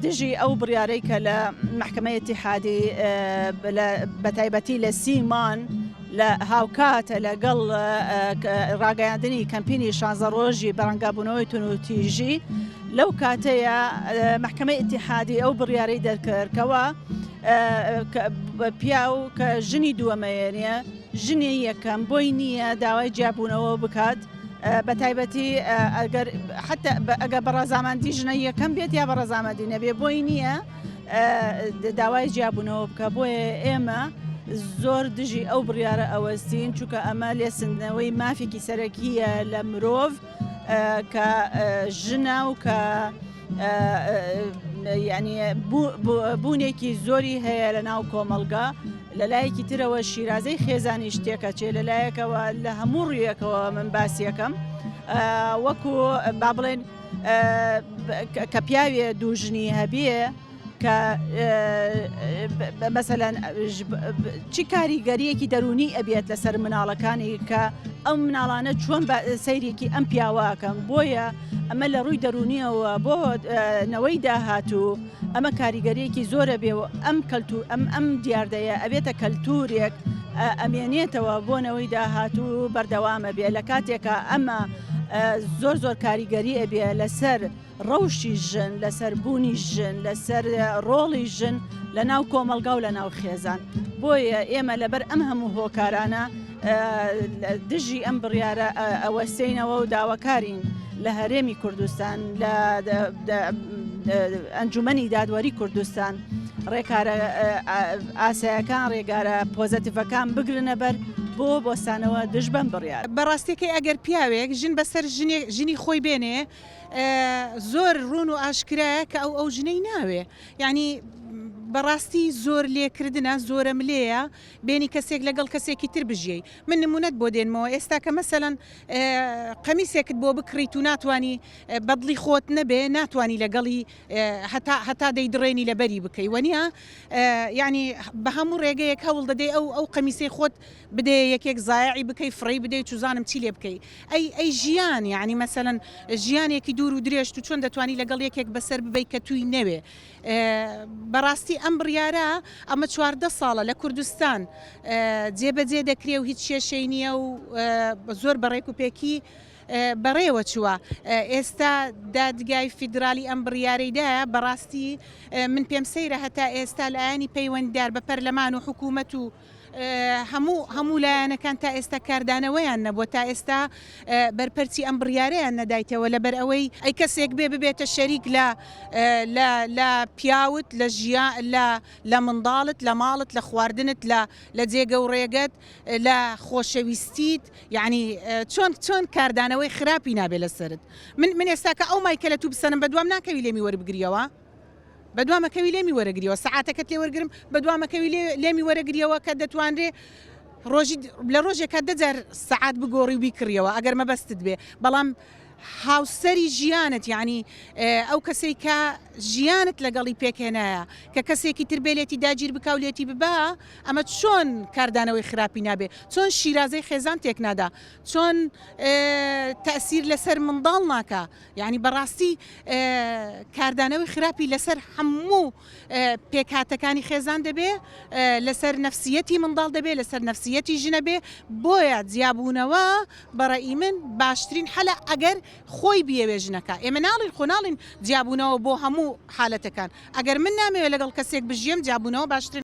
دژی ئەو بڕیارەی کە لە مەحکەمەی ئیتیحادی بەتایبەتی لە سیمان لە هاوکاتە لەگەڵ ڕاگەیاندنی کەمپینی شانزە ڕۆژی بەرەنگابوونەوەی تونوتیژی لەو کاتەیە مەحکەمەی ئیتیحادی ئەو بڕیارەی دەرکرد کەوا پیاو کە ژنی دووەمەیەنیە ژنی یەکەم بۆی نییە داوای جیابوونەوە بکات بە تایبەتی ئەگەر حتا ئەگەر بە ڕەزامەندی ژنە یەکەم بێت یا بە ڕەزامەندی نەبێ بۆی نییە داوای جیابوونەوە بکە بۆیە ئێمە زۆر دژی ئەو بڕیارە ئەوەستین چونکە ئەمە لێسندنەوەی مافێکی سەرەکیە لە مرۆڤ کە ژنە و کە یعنی بوونێکی زۆری هەیە لە ناو کۆمەڵگا لە لایەکی ترەوە شیرازەی خێزانی شتێکەچێ لە لایەکەوە لە هەموو ڕوویەکەوە من باسیەکەم وەکو با بڵێن کە پیاوێ دوو ژنی هەبێ کە مەسەلەن چی کاریگەریەکی دەرونی ئەبێت لەسەر مناڵەکانی کە ئەم مناڵانە چۆن سەیرێکی ئەم پیاوەکەم بۆیە ئەمە لە ڕووی دەرونیەوە بۆ نەوەی داهاتوو ئەمە کاریگەریەکی زۆرە بێ و ئەم کەلتو ئەم ئەم دیاردەیە ئەبێتە کەلتورێک ئەمێنێتەوە بۆ نەوەی داهاتوو بەردەوامە بێ لە کاتێکە ئەمە زۆر زۆر کاریگەری ئەبێ لەسەر ڕەوشی ژن، لەسەر بوونی ژن، لەسەر ڕۆڵی ژن لە ناو کۆمەڵگا و لە ناو خێزان. بۆیە ئێمە لەبەر ئەم هەموو هۆکارانە دژی ئەم بڕیارە ئەوەستێینەوە و داواکارین لە هەرێمی کوردستان، لە ئەنجومەنی دادوەری کوردستان ڕێکارە ئاسایەکان، ڕێگارە پۆزەتیڤەکان بگرنە بەر بۆ وەستانەوە دژ بەم بڕیارە. بەڕاستیەکەی ئەگەر پیاوێک ژن بەسەر ژنی خۆی بێنێ زۆر ڕوون و ئاشکرایە کە ئەو ئەو ژنەی ناوێ یعنی بەڕاستی زۆر لێکردنە زۆرە ملێیە بێنی کەسێک لەگەڵ کەسێکی تر بژیەی من نمونەت بۆ دێنمەوە ئێستا کە مەسەلەن قەمیسێکت بۆ بکڕیت و ناتوانی بەدڵی خۆت نەبێ ناتوانی لەگەڵی هەتا هەتا دەیدڕێنی لەبەری بکەی وەنیە یعنی بە هەموو ڕێگەیەک هەوڵ دەدەی ئەو ئەو قەمیسەی خۆت بدەیە یەکێک زایعی بکەی فڕێی بدەی چوزانم چی لێ بکەی ئەی ئەی ژیان یانی مەسەلەن ژیانێکی دوور و درێژ تو چۆن دەتوانی لەگەڵ یەکێک بەسەر ببەی کە توی نەوێ بەڕاستی ئەم بڕیارە ئەمە 14 ساڵە لە کوردستان جێبەجێ دەکرێ و هیچ کێشەی نییە و زۆر بەڕێک و پێکی بەڕێوە چووە ئێستا دادگای فیدرالی ئەم بڕیارەی دایە بەڕاستی من پێم سەیرە هەتا ئێستا لایەنی پەیوەندیدار بە پەرلەمان و حکوومەت و هەموو هەموو لایەنەکان تا ئێستا کاردانەوەیان نەبووە، تا ئێستا بەرپەرچی ئەم بڕیارەیان نەدایتەوە، لەبەر ئەوەی ئەی کەسێک بێ ببێتە شەریک لە لە لە پیاوت، لە ژیا لە لە منداڵت، لە ماڵت، لە خواردنت، لە لە جێگە و ڕێگەت، لە خۆشەویستیت، یەعنی چۆن چۆن کاردانەوەی خراپی نابێ لەسەرت؟ من من ئێستا کە ئەو مایکە لە توو بسەنم بەدوام ناکەوی لێمی وەربگریەوە؟ بەدوامەکەوی لێمی وەرەگریەوە سەعاتەکەت لێ وەرگرم بەدوامەکەوی لێمی وەرەگریەوە کە دەتوانرێ ڕۆژی لە ڕۆژێکا دەجار سەعات بگۆڕی و بیکڕیەوە ئەگەر مەبەستت بێ بەڵام هاوسەری ژیانت یعنی ئەو کەسەی کە ژیانت لەگەڵی پێکهێنایە کە کەسێکی تر بێ لێتی داگیر بکا و لێتی ببا ئەمە چۆن کاردانەوەی خراپی نابێ چۆن شیرازەی خێزان تێک نادا چۆن تەسیر لەسەر منداڵ ناکا یانی بەڕاستی کاردانەوەی خراپی لەسەر هەموو پێکهاتەکانی خێزان دەبێ لەسەر نەفسیەتی منداڵ دەبێ لەسەر نەفسیەتی ژنە بێ بۆیە جیابوونەوە بەڕەئی من باشترین حەلە ئەگەر خۆی بیەوێ ژنەکە ئێمە ناڵین خۆ ناڵین جیابوونەوە بۆ هەموو حالەتەکان ئەگەر من نامەوێ لەگەڵ کەسێک بژیەم جیابوونەوە باشترین.